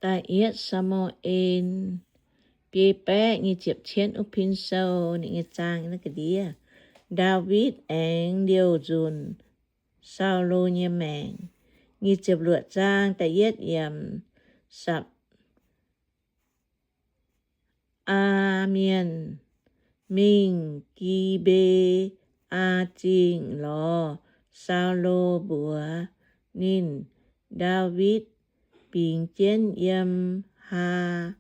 Da'yietv Saa^mu^en biei baeqv nyic ziepc cietv wuov pin sou, ninh nyei zaang naaiv ga'ndiev. Ndaawitv aengx liouh nzunc Saulo nyei maengc. Nyic ziepc luoqc zaang da'yietv yiemc. Sapc- aa Mienh mingh Gi^mbe^aa Zingh lorz Saulo mbuox ninh, Ndaawitv bingx jienv yiem Haa^ki^laa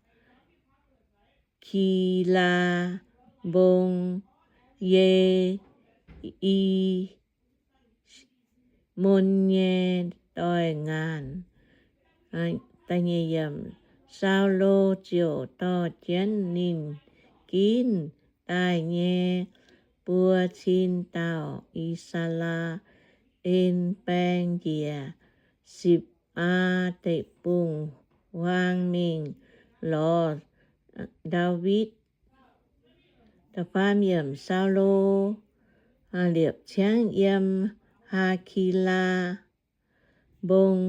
Mbong, Ye^i mon nyei doix-ngaanc. Saulo ziouc dorh jienv ninh ginv daaih nyei buo cin dauh I^saa^laa^en baeng njiec Sipc^aa Deic-Bung-Huaang mingh lorz Ndaawitv. Saulo liepc ciangv yiem Haa^ki^laa Mbong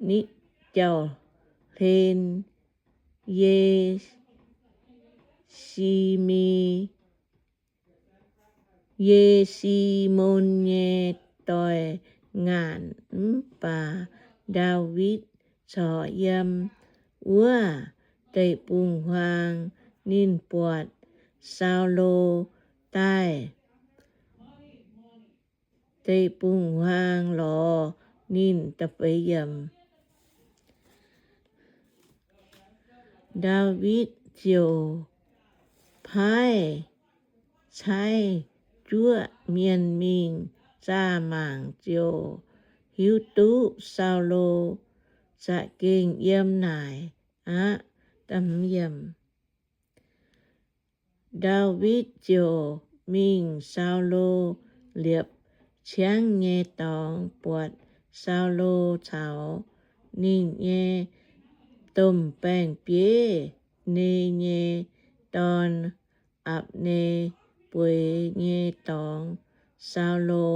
nitv jauv-hlen Ye^si^mi, Ye^si^mon nyei doix-ngaanc. Mv baac Ndaawitv corc yiem wuov deic-bung-huaang. Ninh buatc Saulo daaih deic-bung-huaang lorz ninh. Ndaawitv ziouc paaiv caaiv juoqv mienh mingh zaah mangc, ziouc hiuv duqv Saulo za'gengh yiem naaic aqv. Ndaawitv ziouc mingh Saulo liepc ciangv nyei dorngx, buatc Saulo caux ninh nyei domh baeng-bieiv, Ne nyei dorn, Apc^ne, bueix nyei dorngx. Saulo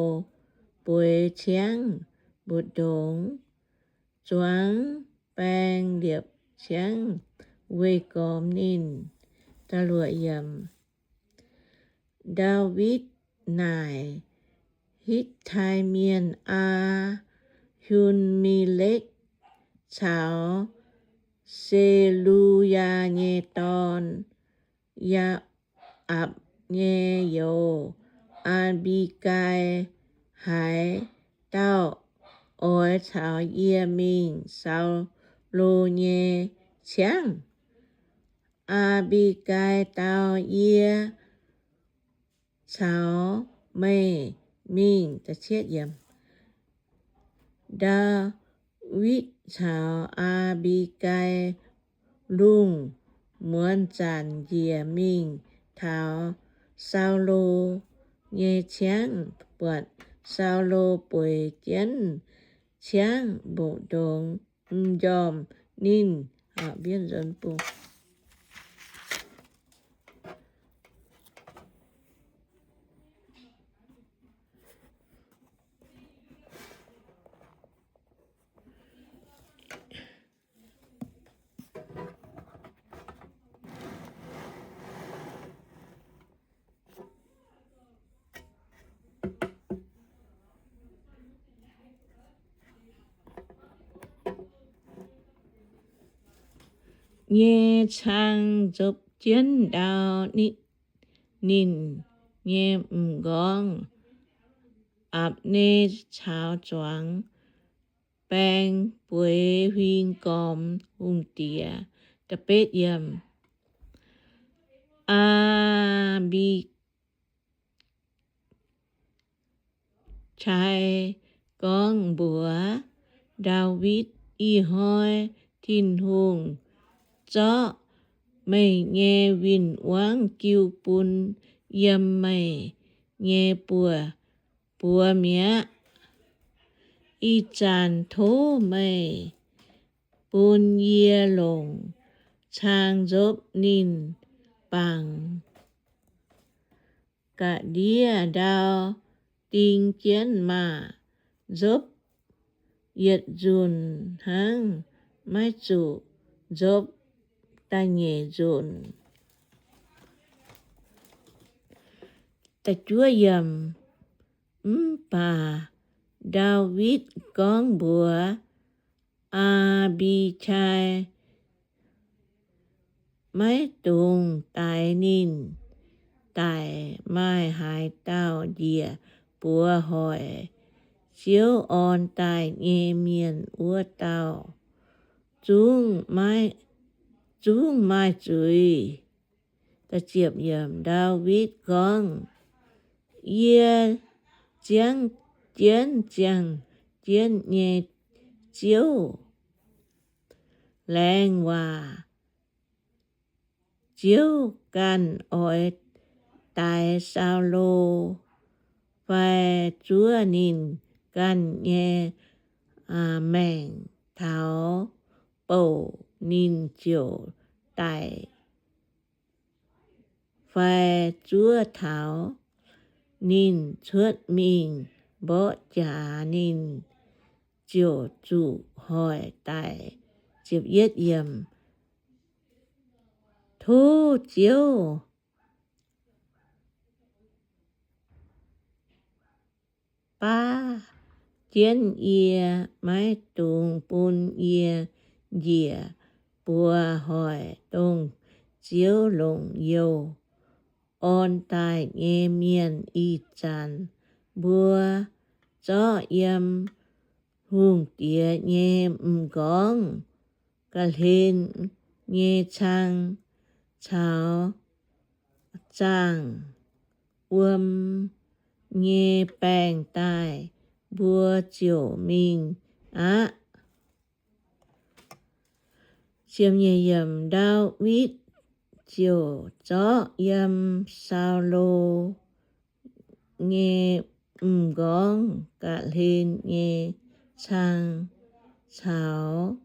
bueix ciangv mbu'ndongx zuangx baeng liepc ciangv weih gormx ninh. Ndaawitv naaic Hitv^tai Mienh, Aa^hi^me^lekv caux Se^lu^yaa nyei dorn, Apc nyei youz, Aa^mbi^gai, haaix dauh oix caux yie mingh Saulo nyei ciangv? Aa^mbi^gai dau, Yie caux meih mingh. Ndaawitv caux Aa^mbi^gai lungh muonz zanc njiec mingh taux Saulo nyei ciangv, buatc Saulo bueix jienv ciangv mbu'ndongx m'njormh ninh. nyei cang nzopv jienv ndau nitv ninh nyei m'nqorngv. Apc^ne caux zuangx baeng bueix huing gormx hungh diex. Aa^mbi ^jai gorngv mbuox Ndaawitv, Ih hnoi Tin-Hungh zorqv meih nyei win-wangv jiu bun yiem meih nyei buoz-buoz mi'aqv. Ih zanc tov meih bun yie longc cang nzopv ninh bangc ga'ndiev ndau ding jienv maah! Nzopv yietc nzunc hnangv, maiv zuqc Nzopv da'nyeic nzunc. Da'juov yiemc. Mv baac Ndaawitv gorngv mbuox Aa^mbi^qai, Maiv dungx daix ninh daic. Maaih haaix dauh njiec buoz hoic Ziouv orn daaih nyei mienh, wuov dauh zungv maiv, zungv maaih zuiz. Ndaawitv gorngv, Yie ziangv jienv ziangh jienv nyei Ziouv, laengz waac Ziouv ganh oix daix Saulo fai zuov ninh ganh nyei maengc taux bouc, ninh ziouc daic, fai zuov taux ninh cuotv mingh mborqv jaax, ninh ziouc zuqc hoic daic. Tov Ziouv baav jienv yie, maiv dungx bun yie njiec buoz hoic dongh Ziouv longc youh orn daaih nyei mienh. Ih zanc mbuo zorqv yiem hungh diex nyei m'nqorngv ga'hlen nyei cang caux zaangh wuom nyei baengc daaih, mbuo ziouc mingh aqv. Ndaawitv ziouc zorqv yiem Saulo nyei m'nqorngv ga'hlen nyei cang caux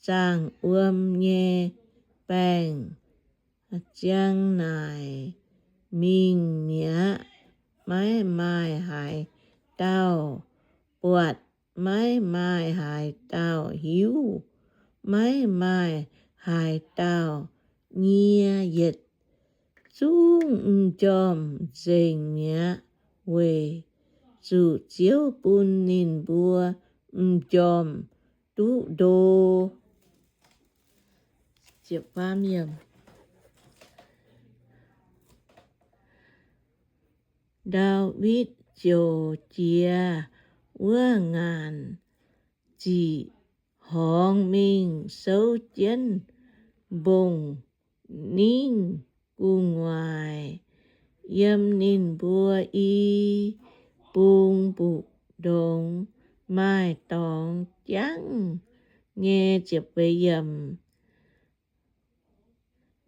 zaangh wuom nyei baengc ziang naaic mingh mi'aqv. Maiv maaih haaix dauh buatc, maiv maaih haaix dauh hiuv, maiv maaih haaix dauh nyie, yietc zungv m'njormh nzengc mi'aqv, weic zuqc Ziouv bun ninh mbuo m'njormh duqv ndo. Ndaawitv ziouc jiex wuov ngaanc ziqc horngz mingh souv jienv mbong-ningv gu'nguaaic yiem ninh mbuo i bung mbu'ndongx maaih dorngx jangv nyei.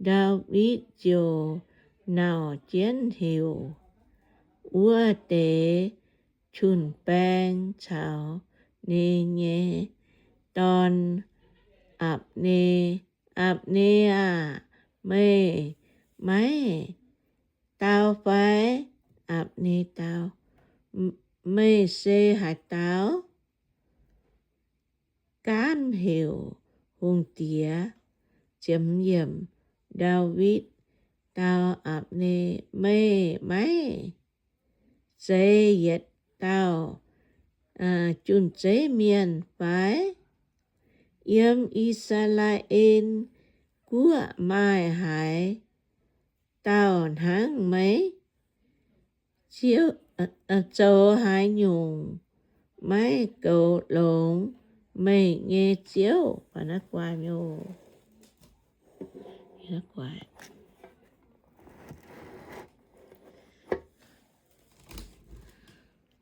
Ndaawitv ziouc nauc jienv heuc wuov deix jun-baeng caux ninh nyei dorn, Apc^ne, Apc^ne aah! Meih maiv dau fai? Apc^ne dau, Meih se haaix dauh? Gaamv heuc hungh diex. Ndaawitv dau Apc^ne, Meih maiv zeiz yietc dauh jun-zeiv mienh fai? Yiem I^saa^laa^en Guoqv maaih haaix dauh hnangv meih? Zoux haaix nyungc maiv goux longx meih nyei Ziouv?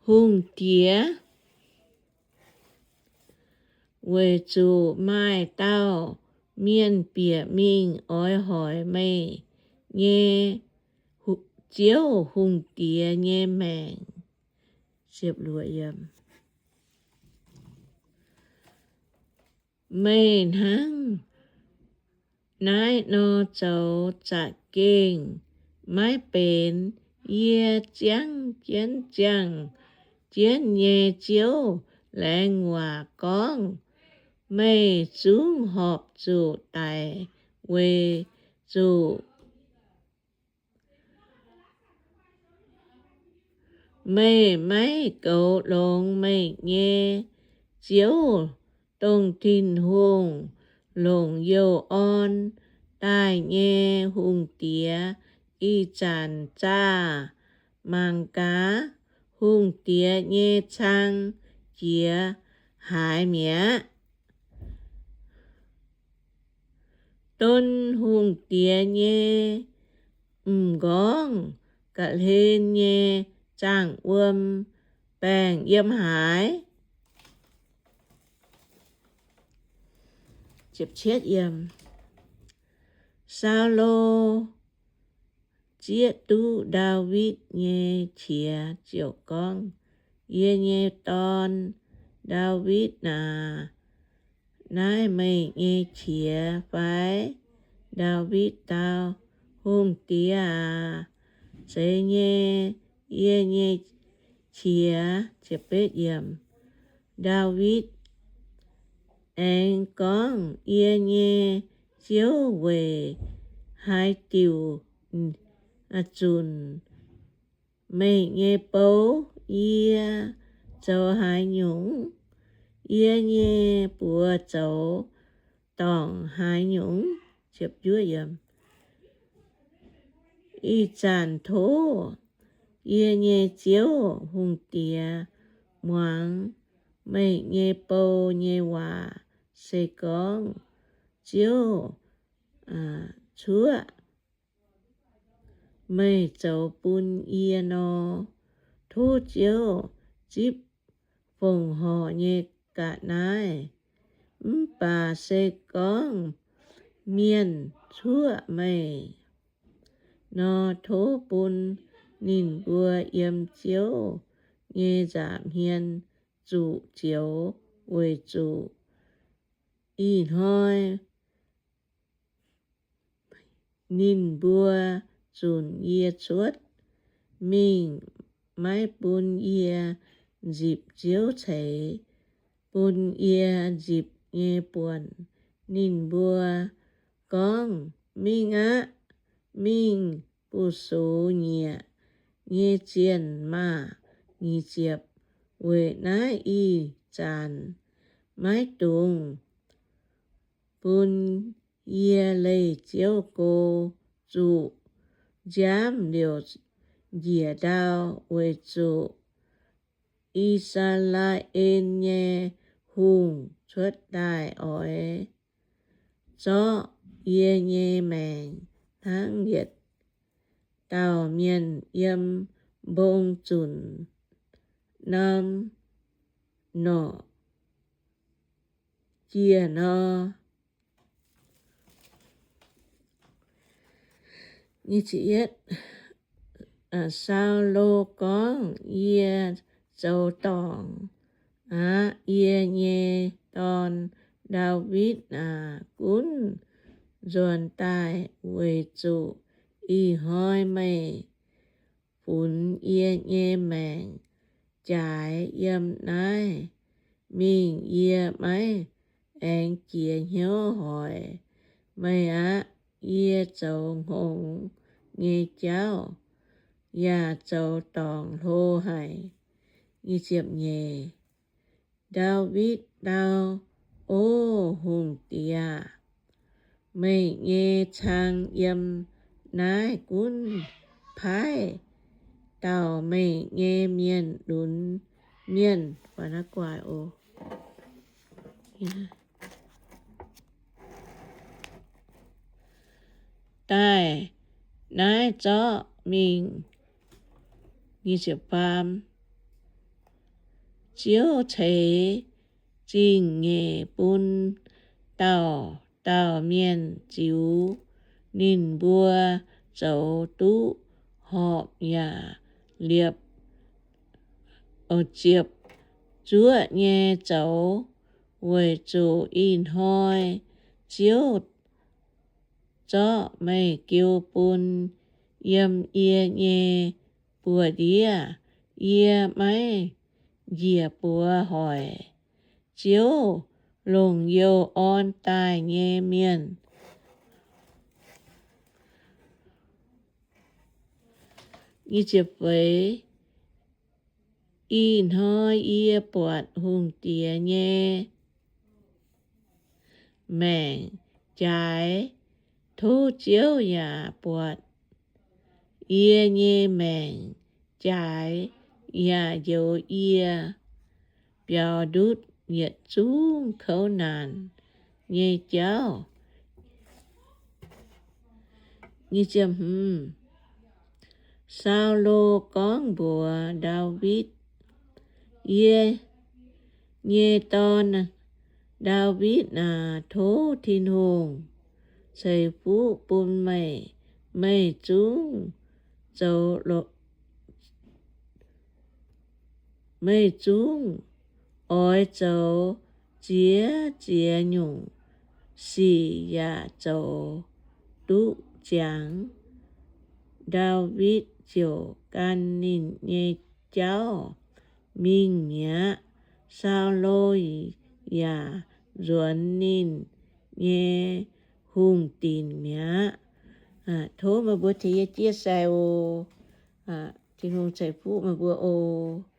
Hungh diex, weic zuqc maaih dauh mienh bieqc mingh oix hoic meih nyei Ziouv, hungh diex nyei maengc. Meih hnangv naaiv nor zoux za'gengh maiv benx. Yie ziangv jienv ziangh jienv nyei Ziouv laengz waac gorngv, Meih zungv horpc zuqc daic weic zuqc meih maiv goux longx meih nyei Ziouv, dongh Tin-Hungh longc youh orn daaih nyei hungh diex. Ih zanc zaah mangc gaax, hungh diex nyei cang jiez haaix mi'aqv. Don hungh diex nyei m'nqorngv ga'hlen nyei zaangh wuom baengh yiem haaix? Saulo zieqv duqv Ndaawitv nyei qiex ziouc gorngv, Yie nyei dorn, Ndaawitv aac, naaiv meih nyei qiex fai? Ndaawitv dau, Hungh diex aac, zeiz nyei, yie nyei qiex. Ndaawitv aengx gorngv, Yie nyei ziouv, weic haaix diuc zunc meih nyei bou? Yie zoux haaix nyungc? Yie nyei buoz zoux dorngc haaix nyungc? Ih zanc tov yie nyei ziouv hungh diex muangx meih nyei bou nyei waac. Se gorngv ziouv cuoqv meih zoux bun yie nor, tov ziouv zipv fongc horc nyei ga'naaiv. Mv baac se gorngv mienh cuoqv meih nor, tov bun ninh mbuo yiem ziouv nyei nza'hmien zuqc zioux, weic zuqc ih hnoi ninh mbuo zunc yie cuotv mingh, maiv bun yie nzipc ziouv ceix, bun yie nzipc nyei buonc. Ninh mbuo gorngv, Mingh aqv. Mingh bu sux nyieqc nyei zienh maah! Weic naaiv ih zanc maiv dungx bun yie leih ziouv go zuqc nziaamv liouc njiec ndau, weic zuqc I^saa^laa^en nyei hungh cuotv daaih oix zorqv yie nyei maengc hnangv yietc dauh mienh yiem mbong zunc norm norqc jiex nor. Saulo gorngv, Yie zoux dorngc aqv. Yie nyei dorn, Ndaawitv aac, gunv nzuonx daaih, weic zuqc ih hnoi meih funx yie nyei maengc jaaix yiem naaiv mingh. Yie maiv aengx jiex hnyouv hoic meih aqv. Yie zoux hngongx nyei jauv yaac zoux dorngc hlo haic. Ndaawitv dau, O hungh diex, meih nyei cang yiem naaiv gunv paaiv dauh meih nyei mienh lunx mienh daaih naaiv zorqv mingh. Ziouv ceix zingh nyeic bun dauh dauh mienh ziux, ninh mbuo zoux duqv horpc yaac liepc, ziepc zuoqv nyei zoux, weic zuqc ih hnoi Ziouv zorqv meih jiu bun yiem yie nyei buoz-ndiev. Yie maiv njiec buoz hoic. Ziouv longc youh orn daaih nyei mienh. Ih hnoi yie buatc hungh diex nyei maengc jaaix, tov Ziouv yaac buatc yie nyei maengc jaaix yaac njoux yie biaux ndutv yietc zungv kouv naanc nyei jauv. Saulo gorngv mbuox Ndaawitv, Yie nyei dorn, Ndaawitv aac, tov Tin-Hungh ceix fuqv bun meih. Meih zungv zoux, meih zungv oix zoux ziex ziex nyungc sic yaac zoux duqv ziangx. Ndaawitv ziouc gan ninh nyei jauv mingh mi'aqv. Saulo yaac nzuonx ninh nyei hungh dinc mi'aqv. Tov meih mbuo tengx yie chia sẻ oc. Tin-Hungh ceix fuqv meih mbuo oc.